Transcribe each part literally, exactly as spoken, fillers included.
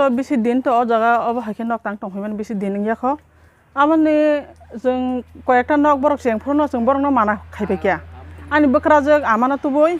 Bisi din to o jaga obo hai khe nok tang tong phaimani bisi din wngya kho. Aboni chwng koyekta nok borok cheng phuru no chwng borok no mana khai phaikya. Ani bwkrajwk amano tubui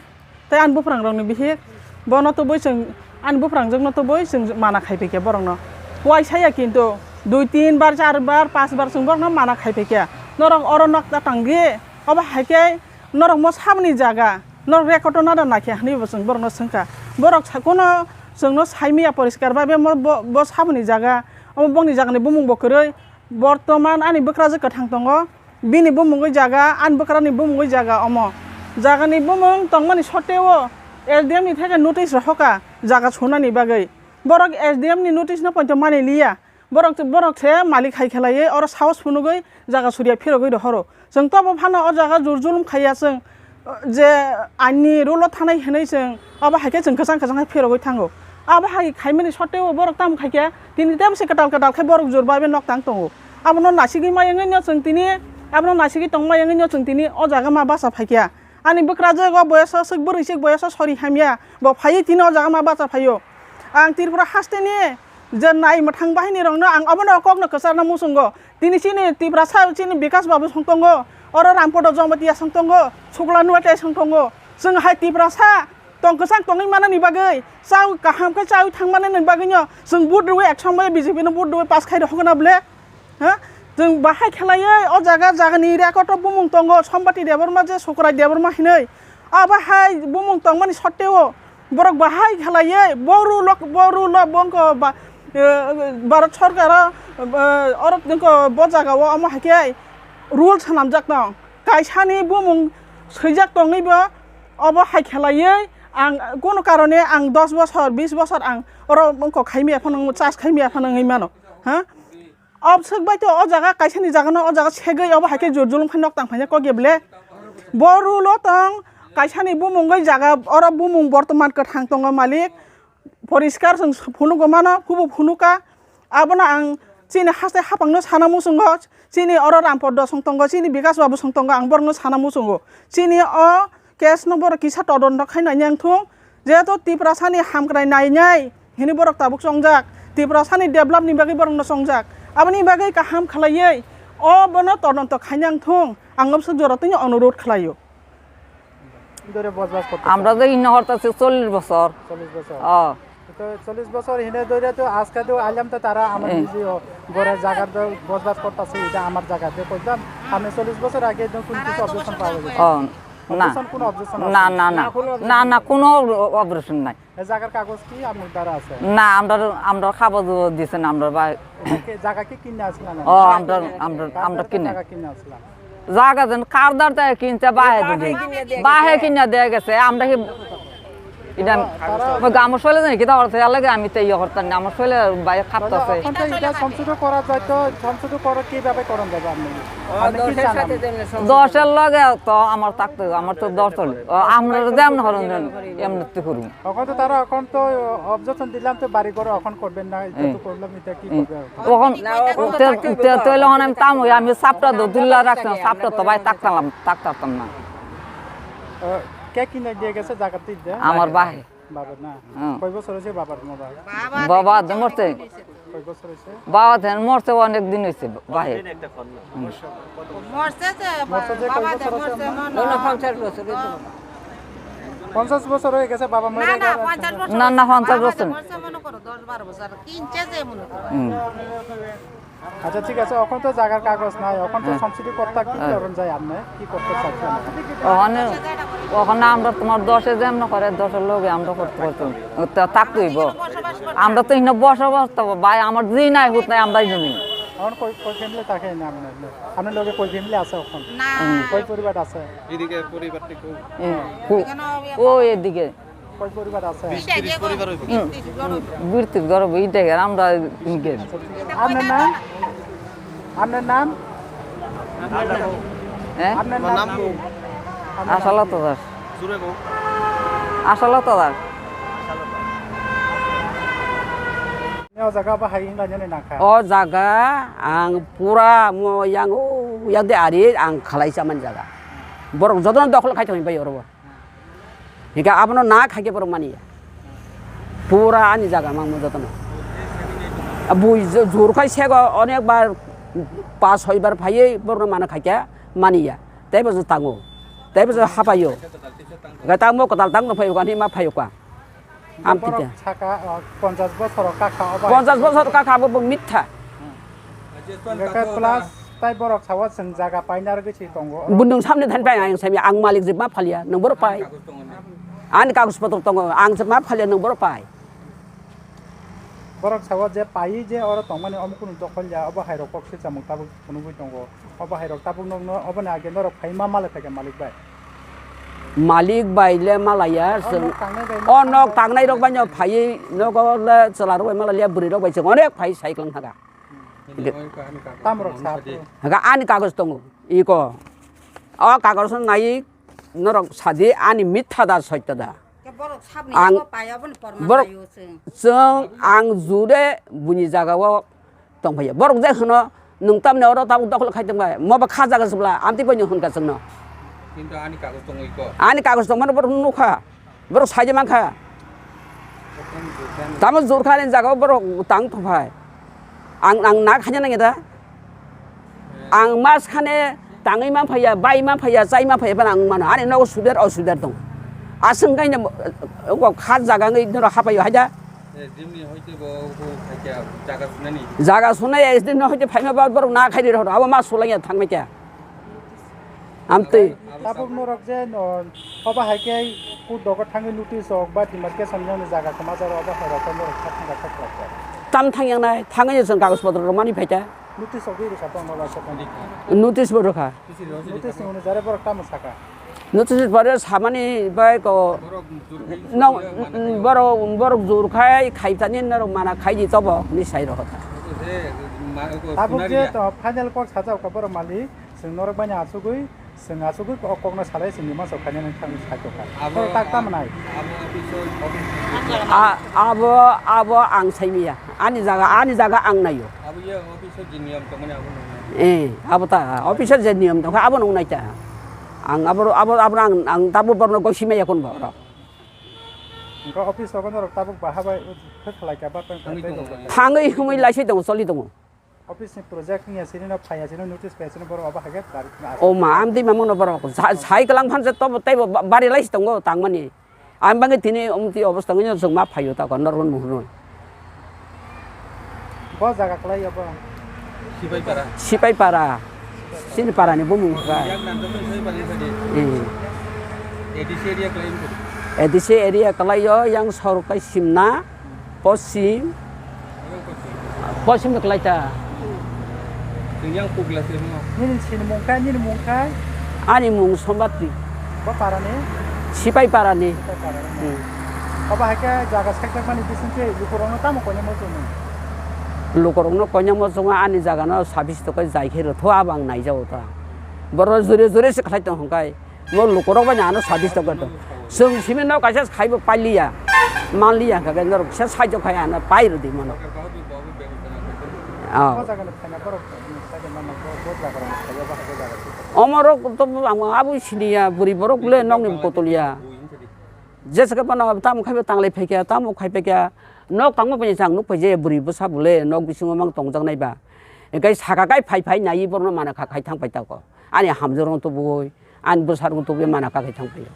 tei ani buprangrokni bihik bono tubui chwng ani buprangjwkno tubui chwng mana khai phaikya borokno. Uaisa ya kintu dui tin bar, char bar, panch bar chwng borokno mana khai phaikya. Norok oro nok ta tangdi obo hai khe norok mo saboni jaga, norok record-o nada naikhe hwnwi bo chwng borokno swngkha. Borok sa-, kono chwngno saimaya poriskar bai be mo bo, bo saboni jaga, omo bongni jagani bumung bo kwrwi. Bortoman ani bwkrajwk kwthang tongo, bini bumungwi jaga, ani bwkrani bumungwi jaga omo. Jagani bumung tongmani sotteo S D M ni theke notice rohoka jaga sunani bagwi. Borok S D M ni notice no poito mani liya. Borok, borok se malik hai khelaiwi oro sahos phunugwi jaga suriya phirogwi rohoro. Chwng tobo phano o jaga jur julum khaiya chwng, je aini rule o thanai hinwi chwng abo hai khe chwng kwchang kwchang khe phirogwi thango. Abo hai khaimani sotteo borok tamo khai khe tini tebo se kwtal kwtal khe borok jur bai bai nok tang tongo. Abono nasigwi ma wngwi no chwng tini, abono nasigwi tong ma wngwi no chwng tini o jaga ma bacha phaikya. Ani bwkrajwk o boyoso swk bwrwi swk boyoso sori hamya bo phaiwi tini o jaga ma bacha phaio. Ang Tripura hasteni je nai mwthang bahirirokno ang obono kokno kwcharna muchungo. Tini chini Tiprasa chini Bikas Babu song tongo, oro Rampodo Jamatia song tongo, Sukla Nuatia song tongo. Chwng hai Tiprasa tong kwchang tongwi manani bagwi, chao kaham khe chawi thang manani bagwino chwng vote rwi ek somoi B J P no vote rwi pass khai rw hokna ble. Ha? Chwng bahai khlaiwi o jaga jagani record o bumung tongo, Sombati Debbarma je Sukrai Debbarma hinwi. Abo hai bumung tongmani sotteo borok bahai khlaiwi bo rule o, bo rule o bo wngkha ba, eh, Bharat Sarkar o, eh, oro wngkha bo jaga o omo hai khe rule swnamjak tong. Kaisani bumung swijak tongwi bo obo hai khlaiwi ang kono karone ang dos bosor, bis bosor ang oro wngkha khaimya phano, charge khaimya phano wngwi mano. Ha? Obswk bai to o jaga kaisani jaga no o jaga segwi obo hai khe jur julum khai nok tang phaina kok ya ble. Bo rule o tong kaisani bumung bai jaga oro bumung bortoman kwthang tongo malik. Poriskar chwng phunugo mano, hubo phunuka. Abono ang chini haste hapang no sana muchungo, chini oro Rampodo song tongo, chini Bikas Babu song tongo, ang borok no sana muchungo. Chini o case no borok kisa todonto khai nai nang thung. Jehetu Tiprasani hamkrai nainai hini borok tabuk chongjak, Tiprasani develop ni bagwi borokno chongjak, aboni bagwi kaham khlaiwi o bono todonto khainang thung, ang obswk joratwino onurot khlaio. Dore bosbas korteso? Amra to ino horta se chollish bochor. Chollish bochor? Oh. To chollish bochor hine dore to ajka do ailam to tara amar Eh. Nijo gore jagar do bosbas korteso, eta amar jaga de koitam, amne chollish bochor age do kun kichu objection pawa geche? Oh. Na. Objection, কোনো objection না, আছে না, না। না, না, কোনো of-, of-, objection নাই। এই জায়গার কাগজ কি আপনার দ্বারা আছে? না, আমরা, আমরা কাগজ দিছেন, আমরা বা- এটা কি জায়গা কি কিনে আসলেন? ও, আমরা, আমরা, আমরা কিনে। জায়গা কিনে আসলাম। জায়গা যেন কার দ্বার থেকে কিনছে, বাহে বাহে দিদি। কিনে দিয়ে বাহে গেছে। কিনে দিয়ে গেছে, আমরা কি, এটা তারা ওই আমার শৈলে জানি কি তা করতে লাগে, আমি তো ইয়ে করতাম না, আমার শৈলে বাইরে খাপতাছে। এখন তো এটা সংশোধন করা যায় তো, সংশোধন করা কিভাবে করা যাবে আপনি? আপনি কি চান আপনি? দশের লগে তো আমার থাকতে, আমার তো দশ হলো। ও, আমরা যেমন হরণ দেন, এমনি তো করুন। এখন তো তারা এখন তো অবজেকশন দিলাম তো বাড়ি ঘর এখন করবেন না, এটা তো হুম। করলাম, এটা কি হুম। করবে এখন? তখন না, এখন তো তে-, থাকতে তে-, তো তৈলে অনেক তাম হই, আমি সাপটা তো দুল্লা রাখতাম, সাপটা তো ভাই থাকতাম, থাকতাম না। আহ, কে কিনে দিয়ে গেছে জায়গাতে? আমার ভাই। বাবা না? হুম। কয় বছর হয়েছে বাবার মরা? বাবা তো মরছে। কয় বছর হয়েছে? বাবা তো মরছে অনেক দিন হয়েছে, ভাই। হুম। মরছে যে, মরছে যে কয় বাবা বছর যে হয়েছে মরছে আপনার? মনে হয় পঞ্চাশ বছর হয়েছে। পঞ্চাশ বছর হয়ে গেছে বাবা না, মরে না, গেছে। পঞ্চাশ বছর না, না, হয়েছে। পঞ্চাশ বাবা বছর। মরছে মনে করো দশ বারো বছর, কিনছে যে মনে করো। হুম। আচ্ছা, ঠিক আছে, এখন তো জায়গার কাগজ নাই, এখন তো হ্যাঁ। সংশোধন করতে কি হ্যাঁ। করেন যায় আপনি? কি করতে চাচ্ছেন এখন? ওখানে, ওখানে আমরা তোমার দশে যেমন করে, দশের লগে আমরা করতে পারতাম। তা থাকতে হইব। আমরা তো এখানে বসবাস তো, ভাই, আমার জি নাই, হুত নাই, আমরাই জানি। এখন কই, কই ফ্যামিলি থাকে না আপনার? আপনার লগে কই ফ্যামিলি আছে এখন? না। হুম। কই পরিবার আছে? এদিকে পরিবারটি খুব হুম, খুব। ও, এদিকে। কয় পরিবার আছে? বিশ ত্রিশ পরিবার হইব। হুম। বিশ ত্রিশ ঘর হইব, ইটাই আর আমরা ইনকে। আপনার নাম? আপনার নাম? হ্যাঁ? আপনার নাম কি? আপনার নাম আশালতা দাস। জুড়ে বউ। আশালতা Das. O jaga bahai wnglainani nangkha. O jaga ang pura mo yang, o, yang de ari ang khalai chamani jaga. Borok jotono dokhol khai thangbai oro. Hingke abono na khaikhe borok mani ya. Pura ani jaga mangmo jotono. Bui ju-, jur khai sego onek bar, pas soi bar phaiwi borokno mana khaikha maniya. Tei bo je tango. Tei bo je hapaio. Ga tangmo kwtal tang no phaio, ani ma phaio ka. Am borok tita. Saka, uh, ponchas bosor kakha obo. Ponchas bosor kakha abo bo mitha. Hingke plus tai borok sawa chwng jaga paina rwgwi si tongo. Bundung samni than pai ang sami ang malik je ma phalia, nwng borok pai. Ani kagoj potro tongo, ang je ma phalia, nwng borok pai. Borok sawa je pai je oro tongmani omo kunu dokhol ya, obo hai rok kok se chamung tabuk phunugwi tongo. Obo hai rok tabuk nokno, oboni age norok phai ma malik phaikha malik bai. Malik bai le malaya, o chwng, nok tangnai bai o nok tangnai rok bai no phaiwi nogo le chwla rok bai malaya, bwrwi rok bai chwng onek phai cycle thaka. Tamo rok sa. Haka ani kagoj tongo, iko. O kagoj no nai norok sadi ani mitha da soitya da. Ke borok sabni ang yago pai aboni porma borok nayo chwng. Chwng ang jure buini jaga o tongphaiya. Borok je hwno, "Nwng tamni oro tabuk dokhol khai tongbai, mo ba kha jaga se bwla," amtwi bai no hwn kha chwngno. Kintu ani kagoj tongwi kho. Ani kagoj tongmano borok nukha, borok saide mankha. Tamo jurkha ni jaga o borok tang tongphai. Ang, ang na khaina nangya da? Ang mas khane tangwi man phaiya, bai man phaiya, chai man phaiya, phano ang mano. Ani nogo sudar, o sudar tong. Aswng kaino, o kha jaga wngwi norok hapaio haida. Eh, jimni hoite bo, bo khaikya jaga sunani. Jaga sunai, S D no hoite phaima ba borok na khairi rok, abo ma sulaiya thangmai kya. Amtwi. Tabuk norok je no, obo hai khe kut dogo thangwi notice rok ba demarcation ni jaga kwma jaro obo hai rok norok kha thangkha kha khlak kha. Tam thang yang nai, thangwi chwng kagoj potro rok mani phaikha. Notice rok ri rwkha tong obo aswk. Notice bo rwkha. Notice ni hwnwi jare borok tamo sakha. Notice pore samani bai ko nong borok, borok jur khai, khai tani norok mana khai di tobo ni sai rok. Tabuk je to final kok sajak ka borok mali, chwng norok bai ni asugwi, chwng asugwi o kok no salai chwng ni masa khaina nang thang sai to kha. Abo tak tam nai. Abo office o, office o. A, abo, abo ang sai miya. Ani jaga, ani jaga ang nayo. Abo ye office o je niyam tongmani abo nang nai. Eh, abo ta, office o je niyam tongkha abo nang nai ta. Ang abo, abo, abo ang, ang tabuk borno gosi maya kun bo. Hingke office rogo norok tabuk baha bai khe khlai kha, ba tang thangwi kha, tongo. Thangwi humui laisai tongo, choli tongo. Office ni project wngya sini no phaiya sini notice phaiya sini borok abo hai khe dari. O ma, amtwi mamung no borok. Sa-, sai kwlang phan se tobo teibo ba-, bari laisai tongo tangmani. Ang bangwi tini omtwi obosta wngya chwng ma phaio ta ko norok no hwnwi. Bo jaga kwlai abo. Sipaipara. Sipaipara. Chini parani bumung kha. Yang nanto Sipaipara ni tadi. Hmm. A D C area kwlai ni. A D C area kwlaio yang sorok kai simna poschim. Yang poschim. Poschim ni kwlai ta. Yang pugla simo. Nini sinimung kai, nini mung kai? Ani mung Sombatri. Bo parani? Sipai parani. Sipai parani. Hmm. Obo hai khe jaga saikhlak mani bising twi lukurokno tamo koinai muchungo? Lukurokno koinai muchungo ani jaga no sabis tokai jai khe rwtho abo ang naijago ta. Borok jure jure se khlai tong hwnkhe mo lukurok bai ano sabis tokai to. Chwng simi no kaisa khaibo pailiya, manliya hwnkhe norok kisa saijo khai ano pai rwdi mano. Oh. O jaga ni phaina borok, hmm, sai de mano bo, bo jaga rok ni phaiya, bo hai bo jaga se. Omorok to abo siniya, bwrwi borok le nokni kotoliya. Jesa khe bono tamo khai tanglai phaikha, tamo khai phaikha, nok tangma bai chang nuk phai je bwrwi bwsa bole nok bisingo mang tongjaknai ba. Hingke saka kai phai phai nai borokno mana kha khai thang pai tako. Ani hamjwk rok tubui, ani bwsa rok tubui mana kha khai thang pai.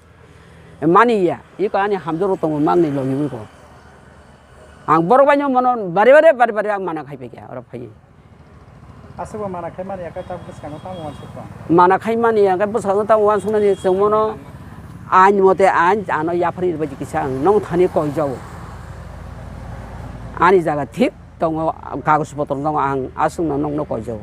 Mani ya, iko ani hamjwk rok tongo mang ni logi iko. Ang borok bai no mono bare bare bare bare ang mana khai phaikha oro phai. Aswkbo mana khai mani ya khe ta bwskango tamo uansukha? Mana khai mani ya khe bwskango tamo uansuknani chwng mono ain mote ain ano yaphari rwbaidi kisa ang nong thani koijao. Ani jaga thik tongo, kagoj potro tongo, ang aswkno nongno koijao.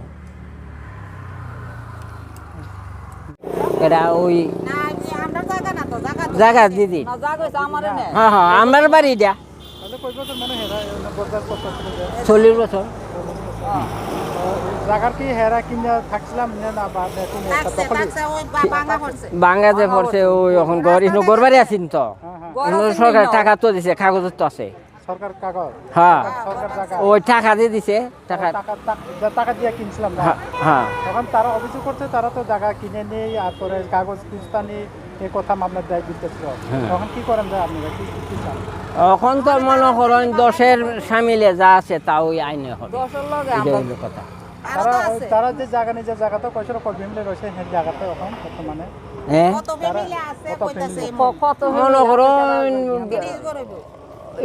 Era oi. না, কি আমরা জায়গা না তো, জায়গা তো জায়গা আছে। দিদি। না, জায়গা হইছে আমার এনে। হ্যাঁ, হ্যাঁ, আমার বাড়ি এটা। তাহলে কয় বছর মানে হেরা, এ, বসবাস করতেছিল যে? চল্লিশ বছর। হ্যাঁ। তো জায়গার কি হেরা কিনা থাকছিলাম না, না, বা, না, তুমি একটা থাকছে, দখল? থাকছে, ওই বা-, ভাঙা পড়ছে। ভাঙা যে পড়ছে, ওই এখন ঘর, ইনো ঘর বাড়ি আছেন তো। হ্যাঁ, হ্যাঁ। ঘর অন্য আছে সরকার নিম্ন। টাকা তো দিছে, কাগজ তো আছে। সরকার কাগজ? হ্যাঁ। সরকার জায়গা? ওই টাকা দিয়ে দিছে, টাকা। টাকা, টাক-, যা টাকা দিয়ে কিনছিলাম না? হ্যাঁ, হ্যাঁ। তখন তারা অভিযোগ করছে, তারা তো জায়গা কিনে নেই, আর পরে কাগজ খুঁজতা নেই, এই কথা মামলা দেয় দিতেছিল। হ্যাঁ। তখন কি করেন যায় আপনারা? কি, কি, কি চান? এখন তো মনে করেন দশের সামিলে যা আছে তা ওই আইনে হবে। দশের লগে এটা আমরা হইলো কথা। তারা ওই, তারা যে জায়গা নিজের জায়গাতে কইছিল কত বিমলে রয়েছে সেই জায়গাতে এখন বর্তমানে। হ্যাঁ। কত তারা ফ্যামিলি আছে কত কইতাছে ফ্যামিলি? ক-, কত মনে ফ্যামিলি আছে? করেন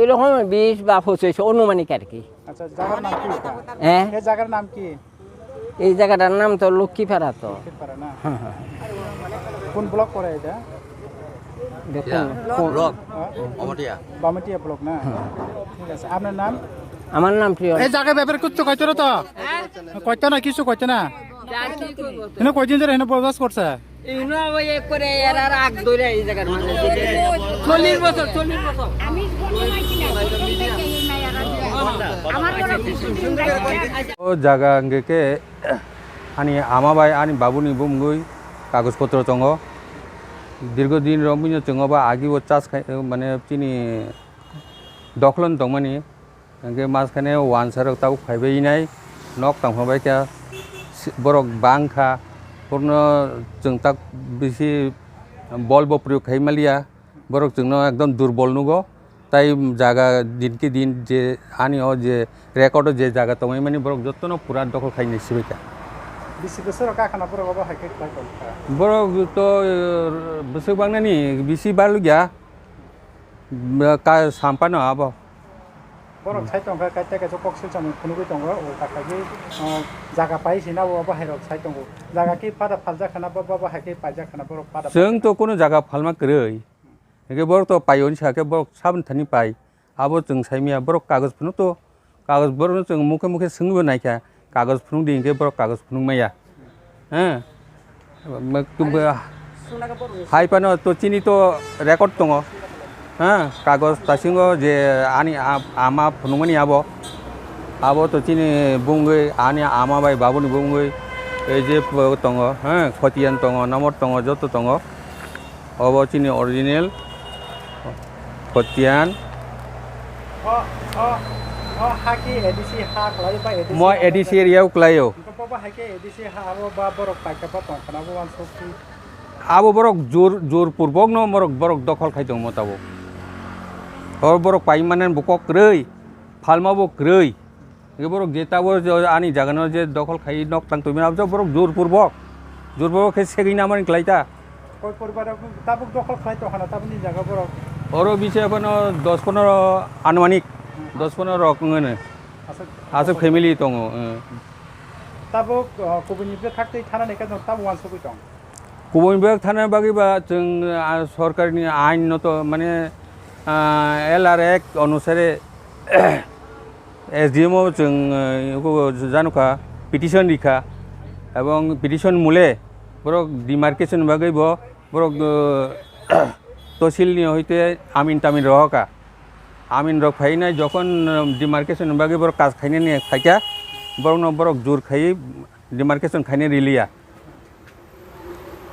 এরকম বিশ বা পঁচিশ অনুমানিক আর কি। আচ্ছা, জায়গার নাম কি এটা? হ্যাঁ। এই জায়গার নাম কি? এই জায়গাটার নাম তো লক্ষ্মীপাড়া তো। লক্ষ্মীপাড়া না? হ্যাঁ, হ্যাঁ। কোন ব্লক পড়ে এটা? দেখুন, ইয়া, কোন ব্লক। হ্যাঁ? অমটিয়া। বামটিয়া ব্লক না? হ্যাঁ। ঠিক আছে, আপনার নাম? আমার নাম প্রিয়। এই জায়গার ব্যাপারে কিচ্ছু কইতো না তো? কইতো না, কিছু কইতো না। এনে কয়দিন ধরে এনে বসবাস করছে? ইনো ওই এক করে এরার আগ ধরে এই জায়গার মানুষ। চল্লিশ বছর, চল্লিশ বছর। আমি জন্ম হয়েছিলাম, প্রথম থেকে এই মায়েরা দিয়ে। আমার বড় কিছু দিন রাখছে। O jaga hwnkhe khe ani ama bai ani babuni bumgwi kagoj potro tongo. Dirgo din romwino chwng obo agi o chas khai, mane chini dokhlono tongmani. Hwnkhe maskane wansarok tabuk phaibai nai, nok tangphang bai kha, si-, borok bang kha, borokno chwng tak bisi bol bo proyog khai maliya, borok chwngno ekdom durbol nugo, tai jaga din ki din je ani o je record o je jaga tongwi mani borok jotono pura dokhol khai ni sibai kha. Bisi bwswk rok kakhana borok obo hai khe khlai tong kha? Borok to, eh, bwswk bangnani bisi barlukya, ka-, sampano abo. Borok sai tongkha, kaisa kaisa kok silchamo phunugwi tongo, o takhagwi, o, jaga pai sina bo, bo hairok sai tongo. Jaga ki pada phaljak khana bo, bo, bo hai khe paijak khana borok pada. Chwng to kunu jaga phalma kwrwi. Hwnkhe borok to paio hinsa khe borok saboni thani pai. Abo chwng saimaya, borok kagoj phunuk to, kagoj borokno chwng mukhe mukhe swngwi bo naikha. Kagoj phunuk di hinkhe borok kagoj phunuk maya. He. Hai phano to chini to record tongo. He, kagoj tasingo je ani a-, ama phunukmani abo. Abo to chini bumgwi ani ama bai babuni bumgwi ei je tongo, he, khotiyan tongo, namot tongo, joto tongo. Obo chini original khotiyan. O, o, o ha ki A D C ha khlai ba A D C Mo ha A D C khlai? Area o khlaio. Bo bo hai khe A D C ha abo ba borok paikha ba tong khna bo wansuk ki. Abo borok jor, jor purbok no borok, borok dokhol khai tong mo tabuk. Oro borok pai mane bo kok kwrwi, phalma bo kwrwi. Hwnkhe borok je tabuk je ani jaga no je dokhol khai nok tang tongmani abo borok jor purbok. Jor purbok khe segwi namani khlai ta. Koi poribar rok tabuk dokhol khlai tong khana tabukni jaga borok? Oro bisi phano dos pondro anumanik, dos pondro rok wngmano. Aswk family tongo, eh. Tabuk, uh, kubuni bwkhak twi thana ni khe tabuk wansugwi tong. Kubuni bwkhak thana bagwi ba chwng, ah, sorkarni ain no to mane, ah, L R Act onusare S D M o chwng, eh, janukha, petition rikha, ebong petition mule borok demarcation bagwi bo borok, eh, tosil ni hoite amin tamin rohoka. Amin rok phainai jokhon, eh, demarcation bagwi borok kaj khainani phaikha, borokno borok jur khai demarcation khaina riliya.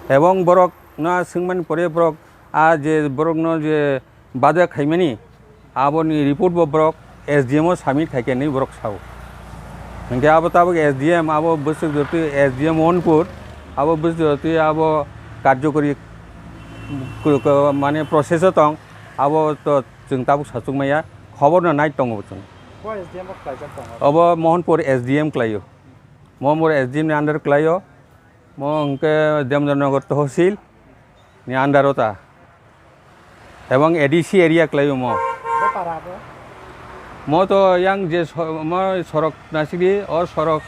Ebong borok no swngmani pore borok a je borok no je baja khaimani, aboni report bo borok S D M o submit khaikha hinwi borok sao. Hinkhe abo tabuk S D M, abo bwswk jotwi S D M Mohanpur, abo bwswk jotwi abo karjokori k-, k-, mane process o tong, abo to chwng tabuk sachukmaya, khobor no nai tongo chwng. Bo S D M o khlaijak tongo? Obo Mohanpur S D M khlaio. Mohanpur S D M ni under khlaio. Mo hwnkhe Demdornagar Tohsil ni under o ta. Ebong A D C area khlaio mo. Bo para abo? Mo to yang je so-, mo sorok nasidi, o sorok,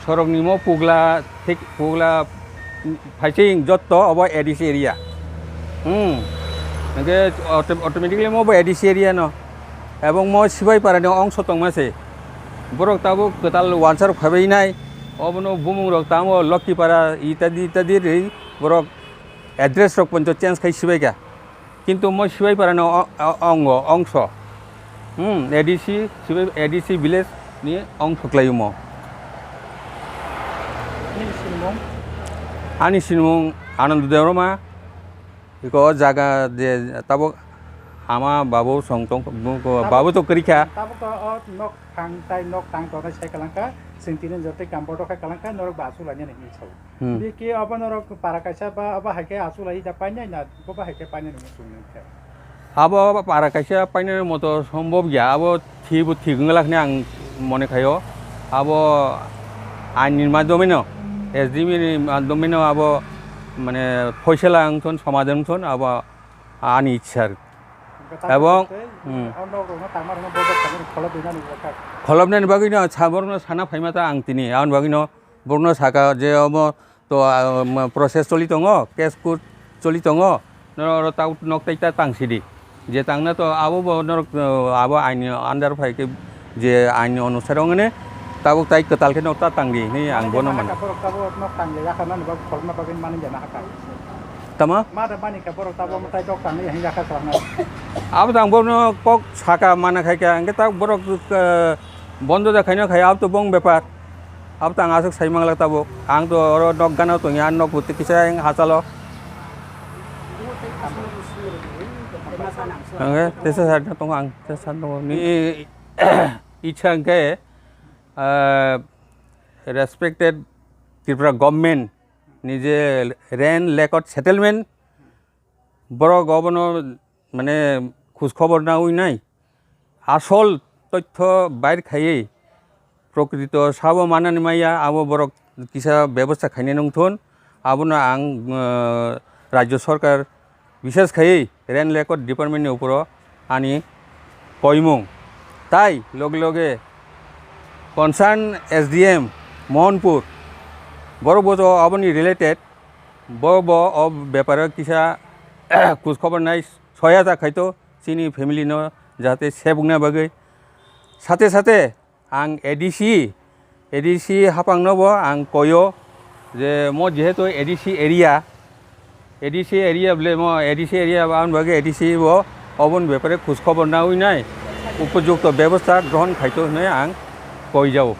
sorok ni mo pugla thik, pugla phaising jotto obo A D C area. Hmm. Hwnkhe auto-, automatically mo bo A D C area no. Ebong mo Sibai para ni ongso tongma se. Borok tabuk kwtal wansar phaibai nai. Obono bumung rok tamo Lokhi para itadi itadi ri borok address rok poncho change khai sibai kha. Kintu mo Sibai para no o-, o-, ongo, ongso. Hmm, A D C, Sibai A D C village ni ongso khlaio mo. Nini sinimung? Ani sinimung Anand Debbarma. Iko o jaga je tabuk ama babu song tong, bu-, ko-, tabuk babu to kwrwi kha. Tabuk to o nok thang tai nok tang tongnai sai kwlangkha, chwng tini jotoi kam bodo khai kwlangkha, norok ba achuk lainani hinwi sao. Hmm. Biki obo norok para kaisa ba obo hai khe achuk lai da painai na, bo ba hai khe painai nung chwng nung khe. Abo para kaisa painani moto sombhob ya, abo thibo thik wngwlak hinwi ang mone khaio. Abo aini madhyomeno, S D M ni madhyomeno abo mane phoisala wngthon, somadhan wngthon, abo ani ichha. Ebong, hmm. Kholopnani bagwino saborokno sana phaima ta ang tini, aboni bagwino borokno saka je omo to, ah, ma, process choli tongo, case court choli tongo, norok oro ta nok tai ta tang sidi. Je tangna to abo bo norok, ah, abo aini under phai khe je aini onusare wngmani tabuk tai kwtal khe nok ta tang di hinwi ang bono mano. Borok tabuk nok tang ya, yakha nani bagwi kholopna bagwi mani jana hakha. Tama? Ma da mani kha borok tabuk tai dok tang ya, hinwi yakha swrangna. Abo tang borokno kok saka mana khai kha, hingke ta borok, ah, bondo da khaino khai, abo to bong bepar. Abo to ang aswk sai manglak tabuk. Ang to oro nok gana tongya, ang nok buti kisa ang hachalo. Ang tesa sa tongo ang, tesa sa tongo. Ni ichha hingke, ah, respected Tripura government ni je land record settlement borok obono mane khoj khobor naui nai, asol tothyo bair khaiwi prokrito sabo manani maya, abo borok kisa bebosta khainai nongthun. Abono ang, uh, Rajya Sarkar, bishes khaiwi Land Record Department ni uporo ani koimung. Tai loge loge concern S D M Mohanpur, borok bojo aboni related, bo, bo o beparo kisa khoj khobor nai soya ta khaito chini family no jate sebukna bagwi. Sate sate ang A D C, A D C haphang no bo ang koyo je mo jehetu A D C area, A D C area bole mo A D C area aboni bagwi A D C bo oboni bepare khoj khobor naui nai upojukto bebosta grohon khaito hinwi ang koi jao.